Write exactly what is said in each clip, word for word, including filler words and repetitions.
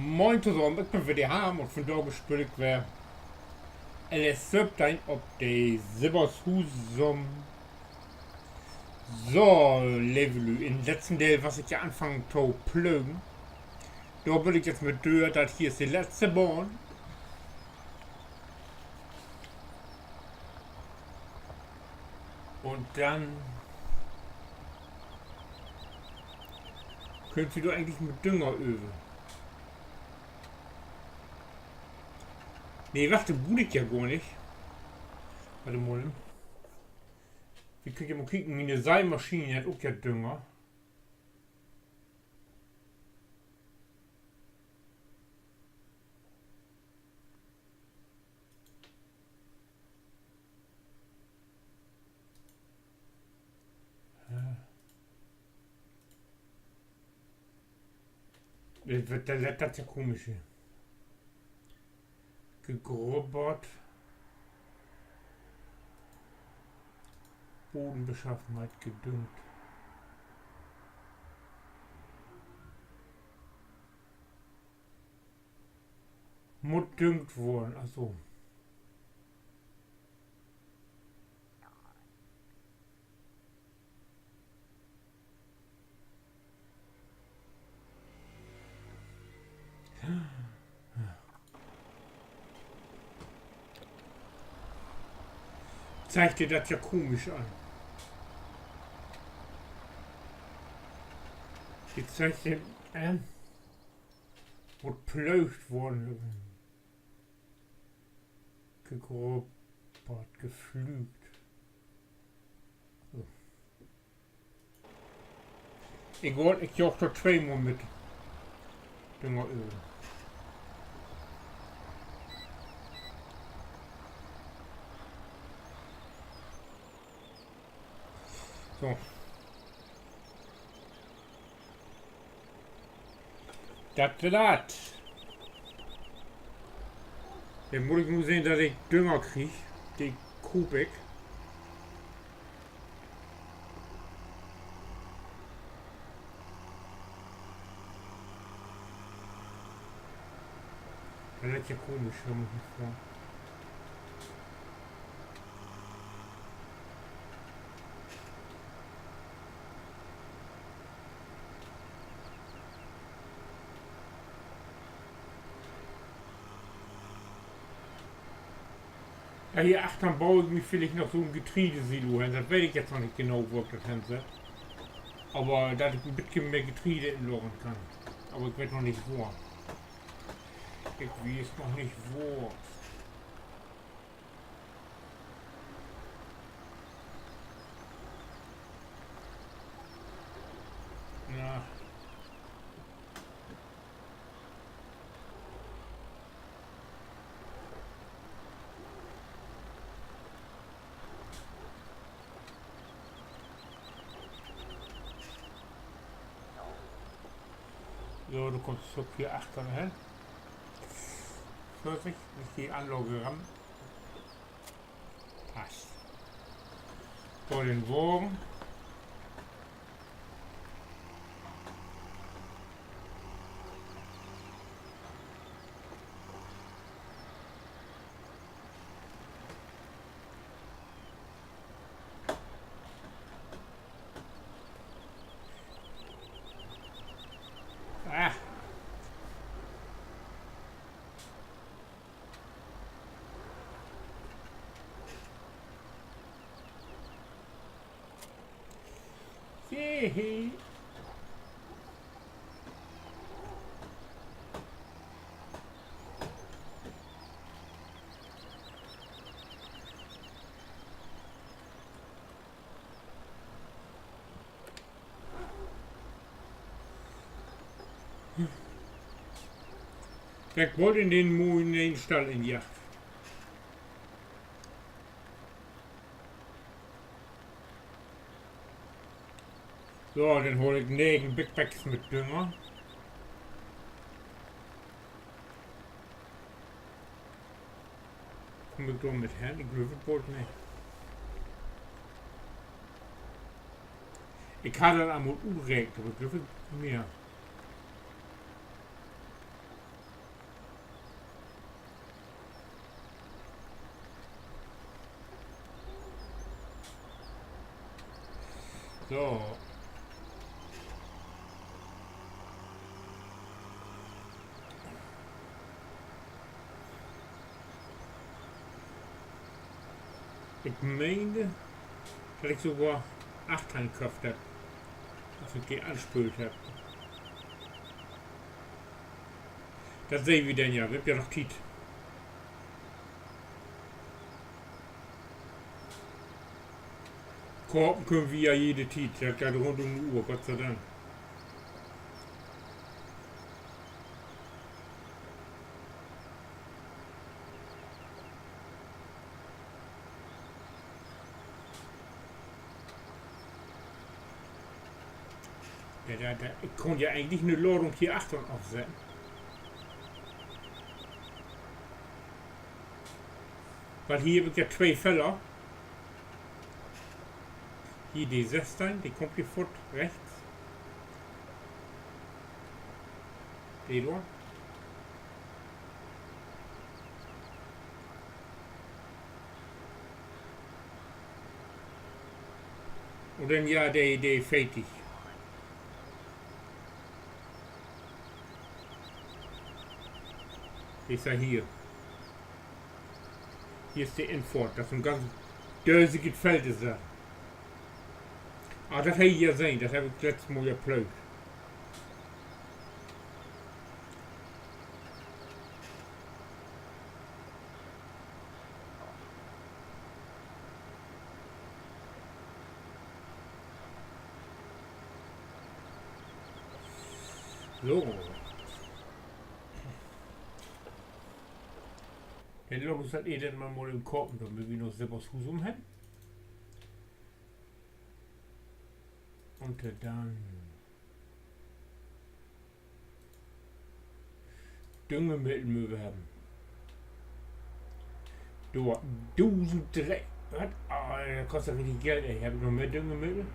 Moin tosamen, ik bün weer de Harm un vundaag speel ik weer L S söventeihn op de Sibbershusum. So, leve Lüüd, in'n letzten Deel was ik ja anfangen to plögen. Dor bün ik jetzt mit dör, dat hier is de letzte Bahn. Un denn köönt wi dor egentlich mit Dünger över. Nee, wacht, de bruuk ik ja gor nich. Wacht mal. Wi köönt ja mal kieken, miene Seimaschien hett ok ja Dünger. Ja. Dat, dat, dat, dat is ja komisch hier. Gegrubbert. Bodenbeschaffenheit gedüngt. Mutt düngt worrn, ach so. Zeigt de dat ja komisch an. De zeigt de, äh, mutt plöögt worrn. Gegrubbert, geflügt. So. Egal, ik jaag dor tweemal mit Dünger över. So. Dat weer dat. Denn mutt ik nu sehn, dat ik Dünger krieg. De koop ik. Dat is ja komisch, wenn man hier vor. Ja, hier achtern bau ik mi villicht noch so'n Getreidesilo hen. Dat weet ik jetzt noch nich genau, wo ik dat hensett. Aver dat ik en beten mehr Getreide inlagern kann. Aver ik weet noch nich wo. Ik weet noch nich wo. Ja. So, du kummst ok hier achtern hen. Vörsicht, nich de Anlage ran. Passt. Dor den Wagen. Ah. Jehe. Kijk, woll in den moien ne'en Stall injaagt. So, denn haal ik negen Big Bags mit Dünger. Kumm ik dor mit hen? Ik glööv, ik bold nich. Ik harr dat al mal utrekent, aver ik glööv, ik bruuk mehr. So. Ik meen, dat ik sogor achtteihn köfft hebb, as ik de anspöölt hebb. Dat sehn wi denn ja, wi hebbt ja noch Tiet. Kopen köönt wi ja jede Tiet, dat geiht rund üm de Uhr, Gott sei Dank. Ja, dor, dor, ik kunn ja egentlich 'ne Ladung hier achtern ofsetten. Wiel hier heff ik ja twee Feller. Hier de sössteihn, de kummt hier foort rechts. De dor. Un denn ja, de, de veertig. De is ja hier. Hier is de Infohrt. Dat is en ganz dösiget Feld, is dat. Ah, dat hebb ik ja sehn. Dat heff ik letzte Mal ja plöögt. So. Denn laat uns dat Elend mal, mal even kopen, denn mööt wi noch Seppershusum hen. Un denn Düngemiddel mööt wi hebben. Dor, dusend dree-, wat? Ah, dat kost ja richtig Geld, ey. Heff ik noch mehr Düngemiddel?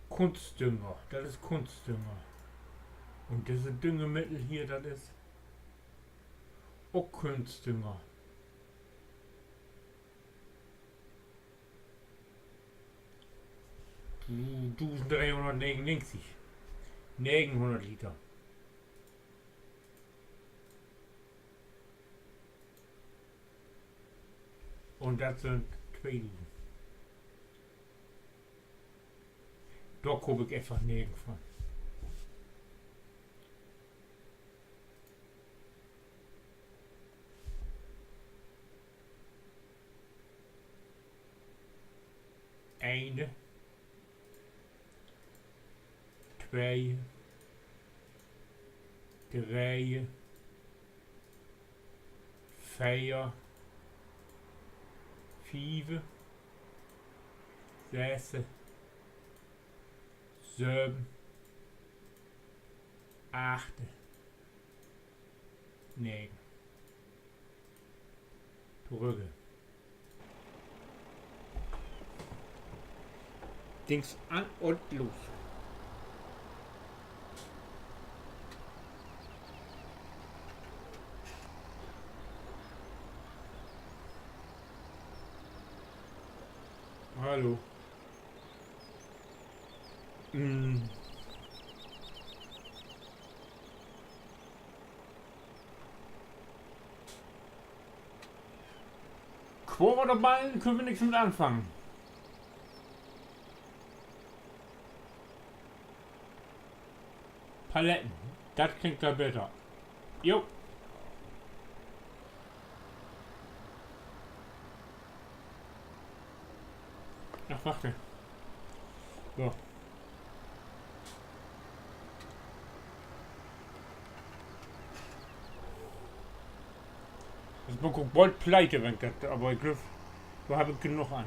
Kunstdünger, dat is Kunstdünger. Un disse Düngemiddel hier, dat is ok Kunstdünger. Dusend dreehunnertnegenunnegentig. Negenhunnert Liter. Un dat sünd tweedusend. Dor koop ik eenfach negen von. Een, twee, dree, veer, fief, sess, söven, acht, negen. Torügg. Dings an un los. Hallo. Hm. Quaderballen köönt wi nix mit anfangen. Paletten. Dat klingt dor beter. Jo. Ach, wacht. So. Is ok bold pleite, wenn ik dat, aver ik glööv, dor heff ik genoog an.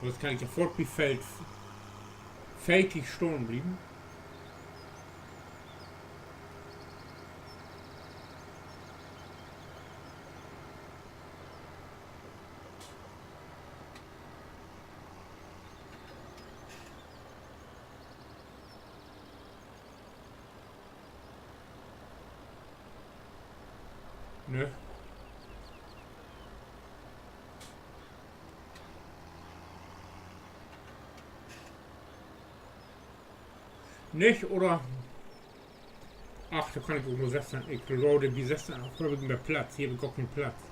Jetzt kann ik ja foort bi Feld veertig stahn blieven. Ne? Nich, oder? Ach, dor kann ik ok nur sössteihn. Ik glööv, bi sössteihn heff ik mehr Platz. Hier heff ik gor keen Platz.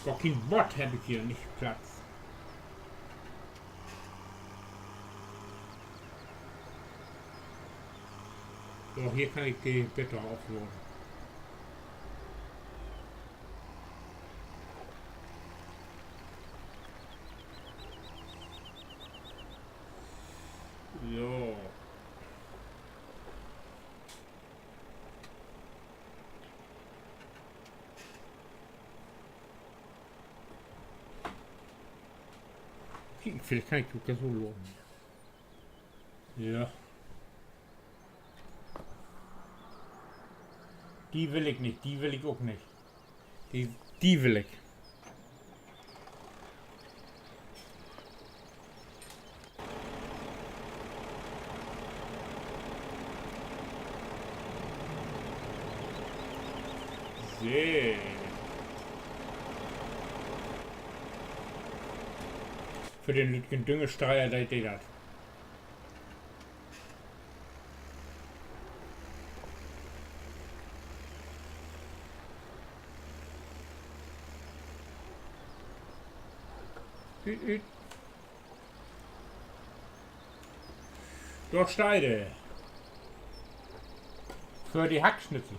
Gor keen Bott heff ik hier, nich Platz. So, hier kann ik de beter afladen. So. Kiek, villicht kann ik ok so laden. Ja. De will ik nich, de will ik ok nich. De, de will ik. So. För den lüttjen Düngestreier, de, de dat. Üt, üt. Dor steiht he. För de Hacksnitzel.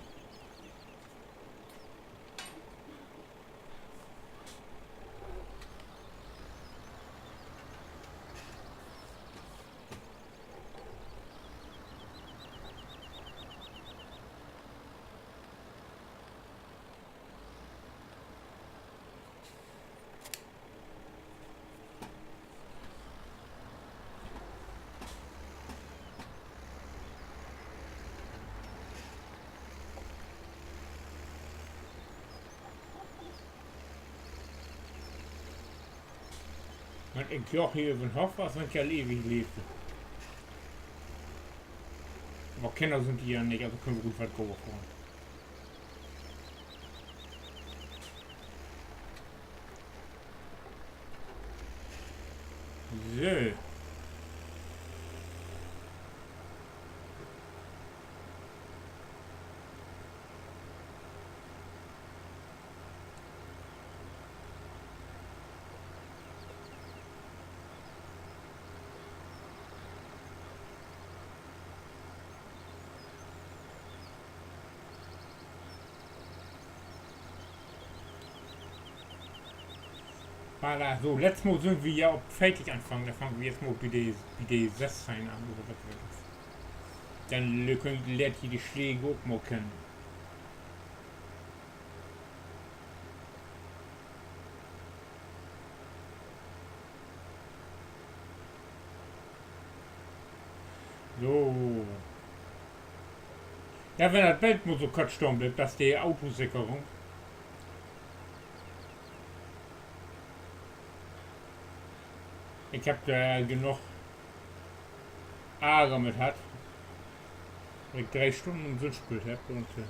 Man ik jogg hier över'n Hoff, as wenn ik al ewig leevde. Aver Kinner sünd hier ja nich, also köönt wi ruhig wat grover fohren. So. Voilà, so, letzt Mal sünd wi ja op veertig anfangen, denn fangt wi jetzt mal bi de, bi de sössteihn an, oder wat weet ik. Denn le-, könn-, lehrt ji de Släge ok mal kennen. So. Ja, wenn dat Bild mal so kort stahn blifft, dat is de Autosekerung. Ik heff dor genoog Arger mit hatt, dat ik dree Stünnen ümsünst speelt heff un, äh,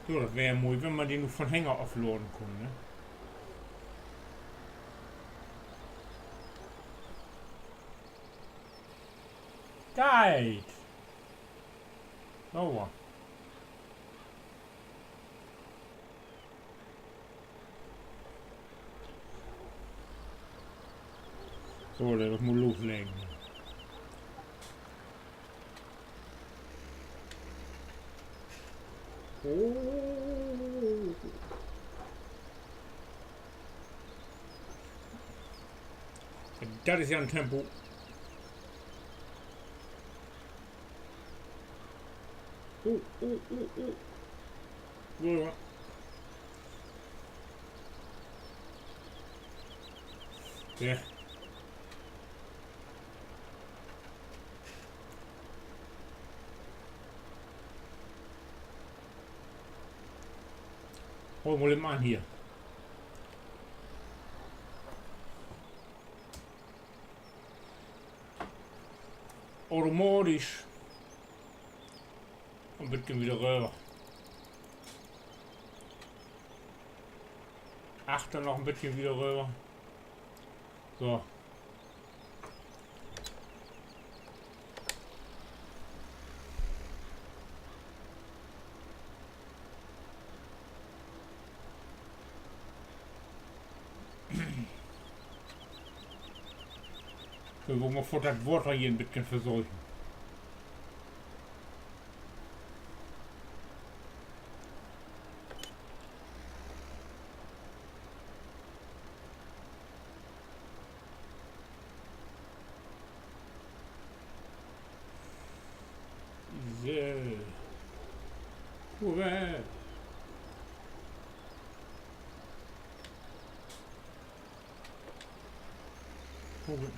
so, dat weer ja moi, wenn man de nu von Hänger ofladen kunn, ne? Geiht! Sauber. So, denn mutt ik loslegen. Oh. Dat is ja en Tempo. Oh, oh, oh, oh. Ja. Hool mal even an hier. Automatisch. En beten wieder röver. Achter noch en beten wieder röver. So. Wi wüllt mal foorts dat Water hier en beten versörgen. So. Hurra. Vogel.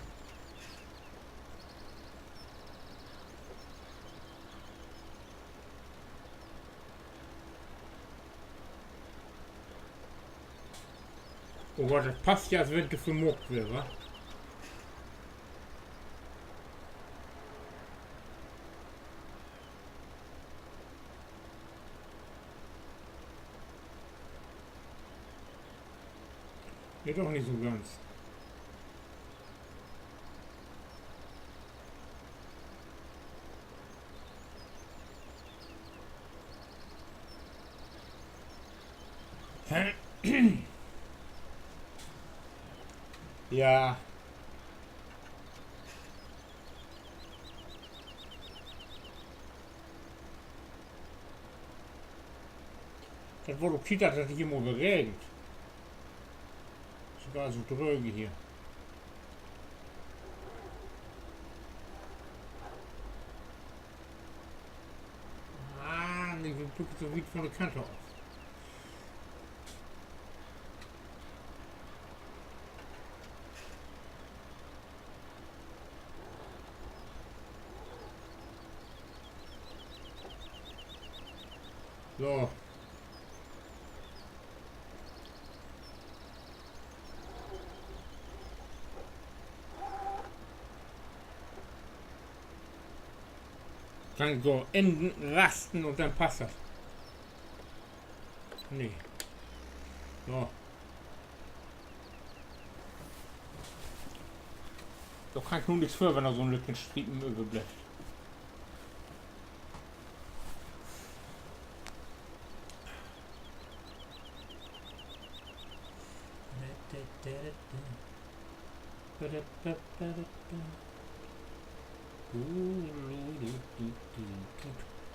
Oh Gott, dat passt ja, as wenn de vermaakt weer, wa? Nee, doch nich so ganz. Ja. Dat word ok Tiet, dat dat hier mal weer regent. Sogor so dröög hier. Ah, nee, wi büggt so wiet von de Kant af. So. Kann ik so entrasten un denn passt dat. Nee. So. Dor kann ik nu nix för, wenn dor so'n lütten Striepen överblifft.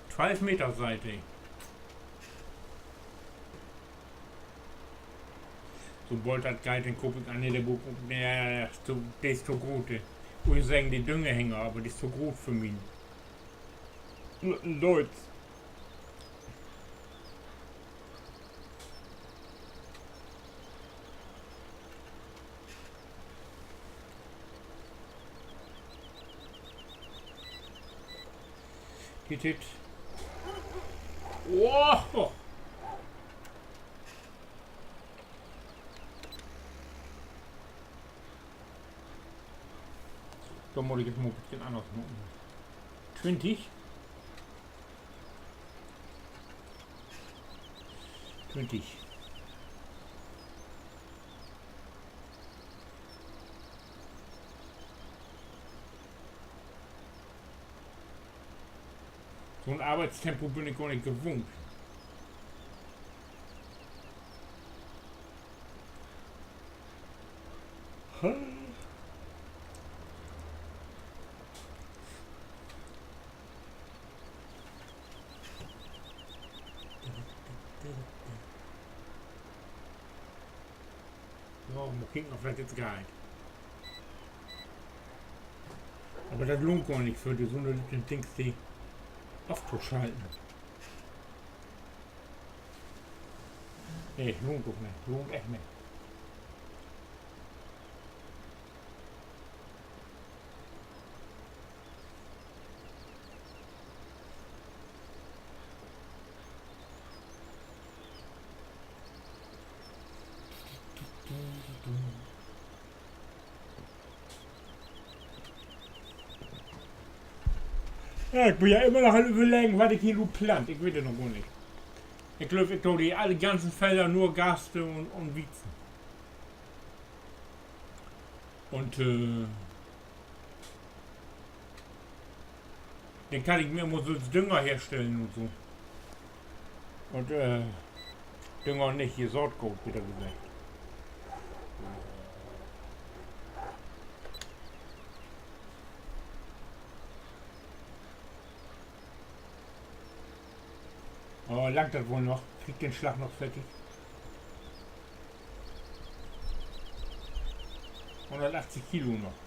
Twölf Meter Seite. Sobold dat geiht, denn koop ik, ah, nee, de bruuk ik, nee, de is to, de is to groot, de. Wull ik seggen, de Düngerhänger, aver de is to groot för mien L-, Lüüd. Hit, hit. Oh! Dor mutt ik nu en beten anners maken. Twintig. Twintig. So'n Arbeitstempo bün ik gor nich gewohnt. Ja, mal kieken, of dat nu geiht. Aver dat lohnt gor nich, för de, so'n lütten Dings de aftoschalten. Nee, lohnt ok nich. Lohnt echt nich. Ja, ik bün ja immer noch an överleggen, wat ik hier nu plant. Ik weet dat noch gor nich. Ik glööv, ik do de alle ganzen Feller nur Gerste un, un Wietsen. Un, äh, denn kann ik mi immer so Dünger herstellen un so. Un, äh, Dünger nich, hier Saatgoot, beter seggt. Oh, langt dat woll noch? Krieg ik den Slag noch fertig? Hunnertachtzig Kilo noch.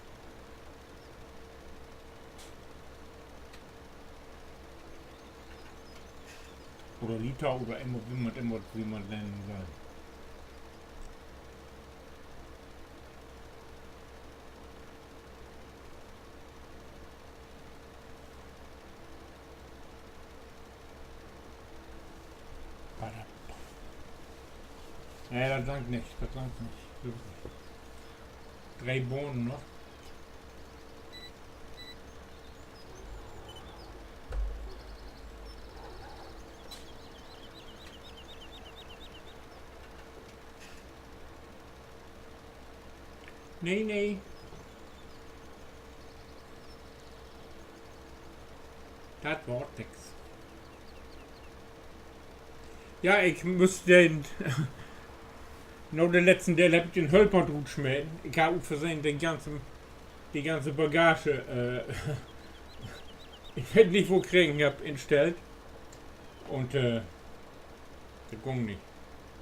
Oder Liter oder immer, wie man, immer, wie man nennen soll. Nee, dat langt nich, dat langt nich. Dree Bahnen noch. Nee, nee. Dat word nix. Ja, ik müss den, na den letzten Deel heff ik den Hölper rutsmeten. Ik harr ut Versehn den ganzen, de ganze Bagage, äh, ik weet nich, wo ik kregen heff, instellt. Un, äh, dat gung nich.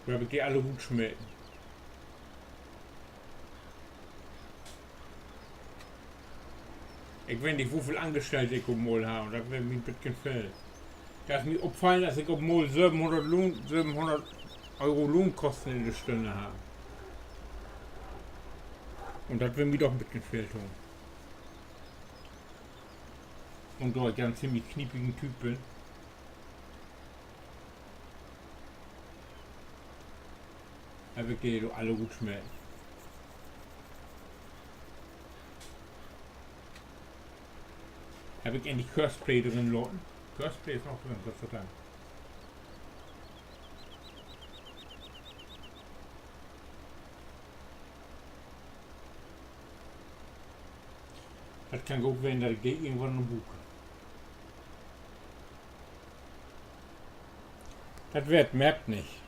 Do heff ik de alle rutsmeten. Ik weet nich, woveel Angestellte ik op mal harr, dat weer mi en beten veel. Dat is mi opfallen, as ik op mal sövenhunnert Lohn-, sövenhunnert Euro Lohnkosten in de Stünn harr. Un dat weer mi doch en beten veel, Tom. Un dor ik ja en ziemlich kniepigen Typ bün, heff ik de do alle rutsmeten. Heff ik endlich Courseplay drin laten? Courseplay is noch drin, Gott sei Dank. Dat kann goot ween, dat ik de irgendwann noch bruuk. Dat weer 't Map nich.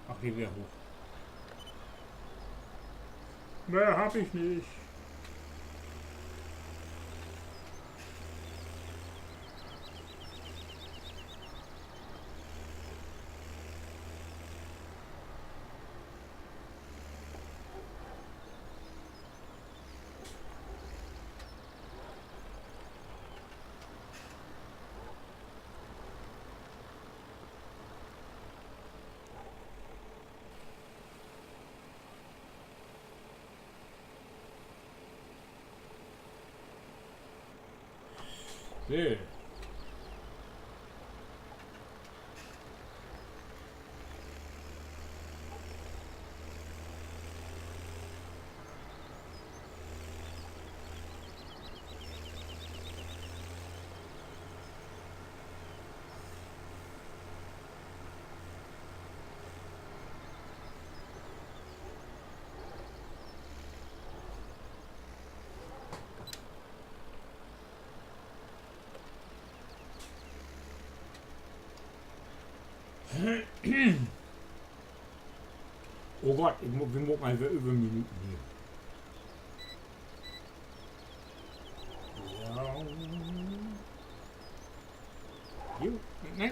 Ach, de weer hooch. Nee, heff ik nich. So. Oh Gott, ik mo-, wi maakt al weer Överminuten hier. Ja. Jo, nee.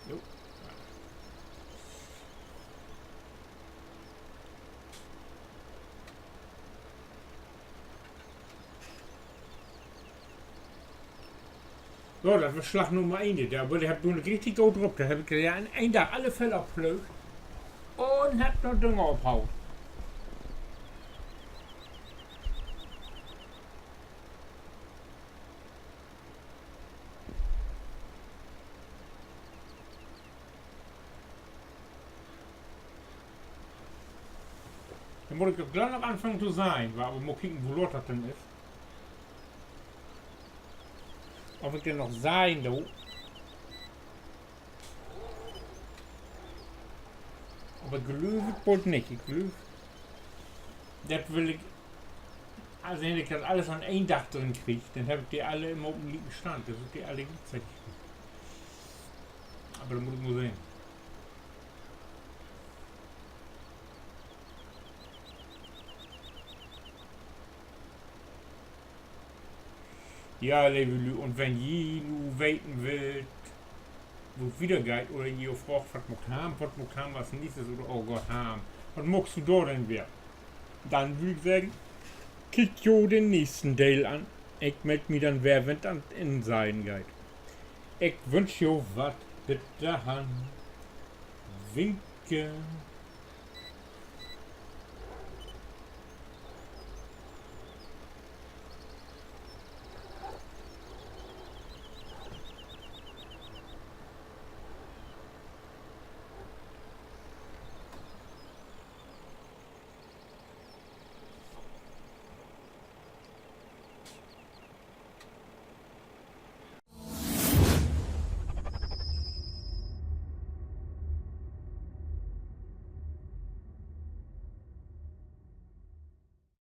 Jo. Ja, dat weer Slag Nummer een. Dor, aver de hebbt nu richtig goot drup. Dor heff ik ja in een Dag alle Feller plöögt un heff noch Dünger ophaut. Denn mutt ik ok glang noch anfangen to seien, wa, aver mal kieken, wo laat dat denn is. Of ik denn noch seien do. Aver ik glööv, ik wull nich. Ik glööv, dat will ik, also wenn ik dat allens an een Dag drin krieg, denn heff ik de alle immer op en lieken Stand. Denn sünd de alle gliekzeitig. Aver dat mutt ik mal sehn. Ja, leve Lüüd, un wenn ji nu weten willt, wo 't wieder geiht, oder ji fraagt, wat maakt Harm, wat maakt Harm as neegstes, oder, oh Gott, Harm, wat maakst du dor denn weer? Denn würr ik seggen, kiekt jo den neegsten Deel an. Ik meld mi denn weer, wenn 't an 't Inseien geiht. Ik wünsch jo wat. Bit dorhen. Winke.